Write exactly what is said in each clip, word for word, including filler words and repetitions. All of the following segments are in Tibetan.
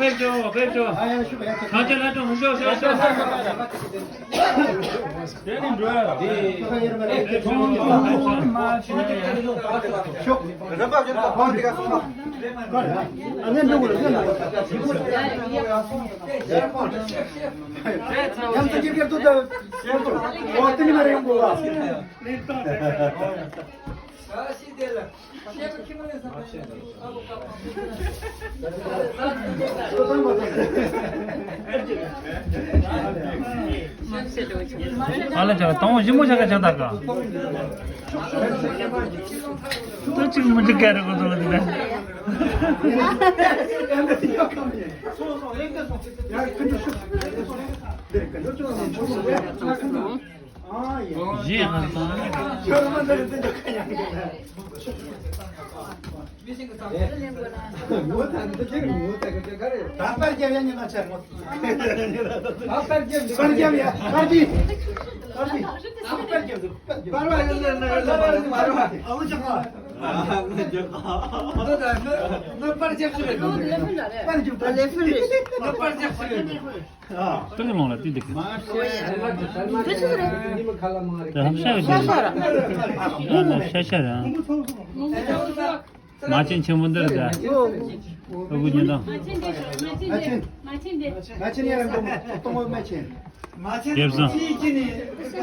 ཕེབས་ཤོག་ཕེབས་ཤོག་ཨ་ཡ་ཤུ་ཡ་ཁྱེད་ཁ་ཆེ་ལ་ཀྲང་ཤོག་ཤོག་ཤོག་དེ་ནི་འགྲོ་ཡ་ལ། ཤོག་རེ་པ་ཅན་ད་ཕང་འདི་ག་སོང་ན། ཨ་ནེ་འགྲོ་དགོས་རེད། ཡང་ཚ་ཀྱི་ཀེར་ཏོ་ད་ཨོ་ཏི་ནི་མ་རེ་ཡོང་དགོས་བ། ཨ་ལ་ཅག་དང་པོ་ཞིམ་མོ་ཆག་ག་ཆག་ད་ག་ཏོ་ཅིག་མི་འདུག་ག་རེ་གོ་ཏོ་ལ་འདི་ད། གཞན་ཧ་ལས་ད། ད་པར་རྒྱབ་ཡ་ཉི་མ་ཆར་མོ། ད་པར་རྒྱབ་པར་རྒྱབ་ཡ་པར་གྱི། པར་གྱི། པར་རྒྱབ། པར་བ་ཡོད་ན་ན་ཡོད་ན་པར་བ། ཨ་བུ་ཆག་པ། ཨ་ང་ཆག་པ། ད་ད་ང་ང་པར་རྒྱབ་ཤི་རེད། པར་རྒྱབ་པར་རྒྱབ་ཤི་རེད། ང་པར་རྒྱབ་ཤི་རེད། ཏུ་ལོང་ལ་ཏི་ཏི་ཁ། ཏི་ཆུ་རེད། ཏི་ཧམ་ཤ་ཡོད་ཤ་ཤ་ར། ཤ་ཤ་ར། མ་ཅན་ཆེན་མོ་འདིར་ད། ཨོ། ཨོ་གུ་ཉི་དང་། མ་ཅན་འདི་ཤོག་མ་ཅན་འདི། མ་ཅན་འདི། མ་ཅན་ཡ་ར་འདུག་སྟོང་བ་མ་ཅན། རྒྱབ་སོང་།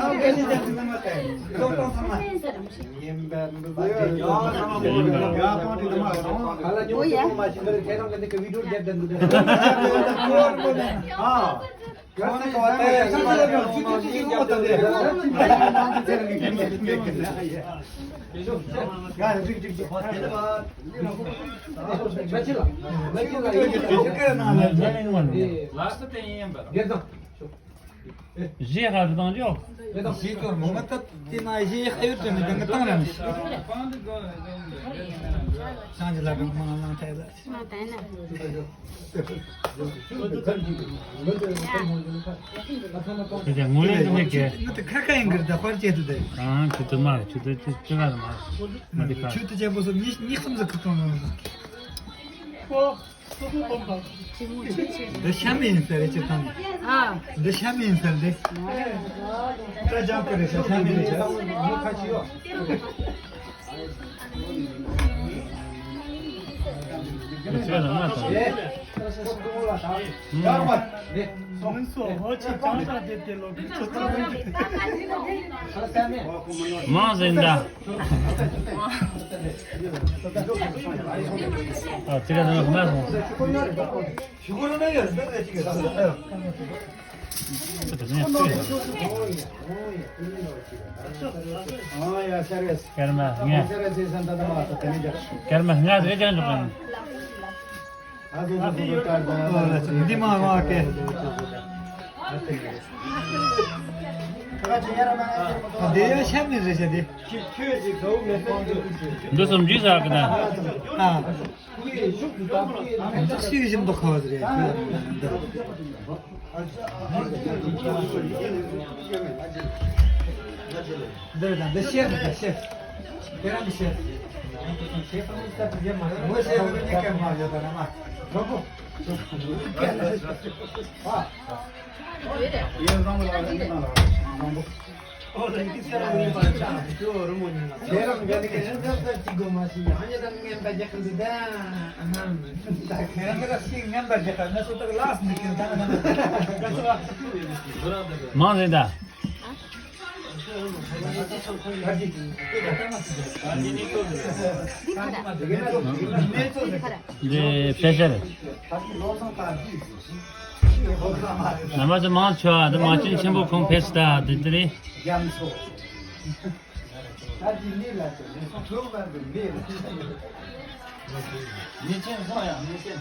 གཞས་ཧ་རུ་བཏང་རྒྱུ། གཞས་ཀྱི་ངོ་མ་ད་དེ་ན་གཞས་ཧ་ཡོད་དུ་མི་དང་གི་བཏང་ར་མི་ཤེས། ཅང་གི་ལ་གང་མང་ལང་ཐལ་ལ། དེ་ཚེ་ངོ་ལེན་དུ་མེད་ཀྱི། ང་དེ་ཁ་ཁ་ཡིན་གི་རེད། ད་དཔར་བྱེད་དུ་དེ། ཨང་ཁྱོད་དུ་མ་ཁྱོད་དུ་ཅི་ཅི་ག་རེད་མ། ང་དེ་ཁ། ཁྱོད་དུ་བྱེད་པོ་སོ་གཉིས་གཉིས་གསུམ་ཟིག་གི་གཏོང་ཡོང་། འདི་ཤ་མིན་ཟེར་རེད་ཅི་ཐང་། ཨ། འདི་ཤ་མིན་ཟེར་འདི། ཀྲ་ཅང་ཀ་རེད་ཤ་ཤ་མིན་རེད་ཤ། མོ་ཁ་ཆེ་ཡོད། ཁྱེད་ལ་ང་དང་། ཨེ། ཁོ་ཁོ་ལ་ད། ཡར་བ། ནས་སོང་། སོང་། ཧོ་ཆི་ཅང་ཅང་དེ་དེ་ལོ་གི་ཚོ་ཚོ། མང་ཟིན་ད། ཨ་ཙི་ག་ནང་ཁོ་མ་སོང་། ཞུ་གོ་ལོ་ན་ཡར་ཟེར་རེ་ཅིག་གི་ས་ས། ཨ་ཡ་ཤ་རེས། ཀརྨ་ངས། ཤ་རེས་ས་ད་ད་མ་ད་དེ་ནི་ཇག་ཀརྨ་ང་རེ་ཅང་འགྲོ་གང་། འདི་མ་མ་ཀེ། འདི་ཡ་ཤ་མི་རེད་ཤ་འདི། འདི་སུམ་ཅུ་ཟ་གི་ན། ཨ། འདི་ཤི་བཞིན་དུ་ཁ་བ་རེད། འདི་རེད་ད། འདི་ཤེར་འདི་ཤེར། དེ་རང་གི་ཤེར། ངོ་ཤེར་བུ་གཉིས་ཀ་མ་ཡོད་པ་ན་མ། རོགས་པོ། ཨ། ཡེ་བཟང་ལ་ལ་ནི་ན་ལ་བཟང་པོ། ཨོ་ལ་ཡིག་ཤེར་རང་ངན་པ་ཆགས་ཅོ་རུ་མོ་ཉིན་ལ། ཁྱེད་རང་ག་ནི་ག་ཤེར་ཟབ་ཟབ་ཅིག་དགོས་མ་ཤེས་ཡང་ཉེ་དང་ངན་པ་རྒྱག་གི་འདུག་ད། ཨ་ཧམ། ད་ཁྱེད་རང་ག་ཤེར་ངན་པ་རྒྱག་ག་ང་ཚོ་ད་ལགས་མི་ཁྱེར་ད་ང་ཚོ་ད། མང་རེད་ད། འདི་ཕལ་ཆེར། ནམ་མ་ཚོ་མང་ཆོག་ཨ་འདི་མ་ཅན་ཆེན་པོ་ཁོང་ཕེབས་ད་འདི་འདི་རེད། རྒྱ་མཚོ། ད་འདི་མི་ལ་ཚོ་མི་ཚོ་ཚོ་བར་དུ་མི་ལ། མི་ཆེན་སོང་ཡང་མི་ཆེན།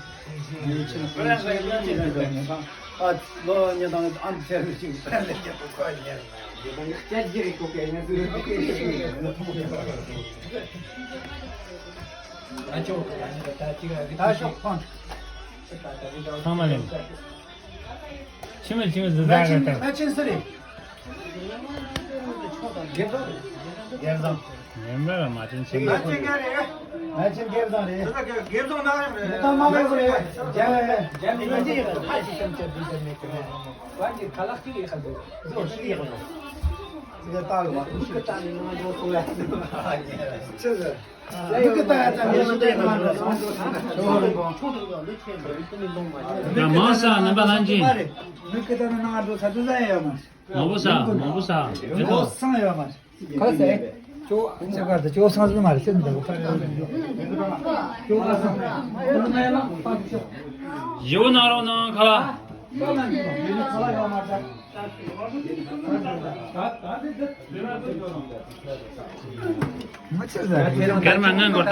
མི་ཆེན་སོང་ཡང་མི་ཆེན་ཡོད་ཀྱི་འདུག་ཉེ་དང་ཨ་ལོ་ཉེ་དང་ཨ་འདི་ཆེར་མི་ཆེན་པར་ལས་རྒྱ་པོ་ཁོ་ཉེ་རང་ཡང་ཉེ་དང་ཡང་ཅག་ཅིག་རེད་ཁོ་ཀའི་ང་ཚོའི་རེད་ཁོ་ཀའི་ཞིག་རེད། ཨ་ཅོ་ད་ཅིག་ཨ་གི་ད་ཤོག་ཕང་། ཚང་མ་ལེན། ཆི་མེད་ཆི་མེད་ཟི་ཟ་ག་ད། ང་ཆེན་སུ་རེད། རྒྱབ་ལོགས་རེད། སྒེར་བཟང་། ཡིན་པ་ལ་མ་བྱན་ཆེན་པོ། ང་ཆེན་སྒེར་བཟང་རེད། ང་ཆེན་སྒེར་བཟང་རེད། མི་དང་མ་ལས་རེད། རྒྱ་རྒྱ་མི་མི་འདི་ཡིན་ཕ་ཞིག་སེམས་ཅན་འདི་ཟེར་མེད་ཀི་ནས། ང་གི་ཁ་ལག་གཅིག་ཡིན་ཁ་འདུག་ཟོ་ཞིག་ཡིན་ཁ་འདུག་ཙི་གེ་ལྟ་གི་མ་ཁུ་ཁུ་ལྟ་ནས་ང་འགྲོ་སོང་ལ། ཆི་ཟེར། ལུ་གུ་ལྟ་ཡ་ཙམ་ཡིན་ཤི་ཏེ་ང་འགྲོ་སོང་། ད་མང་ས་རྣམ་པ་ལྷན་ཅིག་མི་ཀི་ད་ནི་ང་འགྲོ་ས་དུ་ཟ་ཡ་ཡོད་མ། མང་པོ་ས་མང་པོ་ས་ཡོད་མ། ཁ་ལག་ཟ་ཡ་ཡོད་མ། ཁ་ལག་ཟ་ཡ། ཅོ་ཅོ་གར་དུ་ཅོ་སང་ཟིན་མ་རེད་ཟེར་འདུག་ཅོ་གར་སང་། ཡོ་ནང་རོགས་གནང་ཁ་ལག་མ་ཆེ་ཟ། སྐར་མ་ལྔ་འགོར་ད།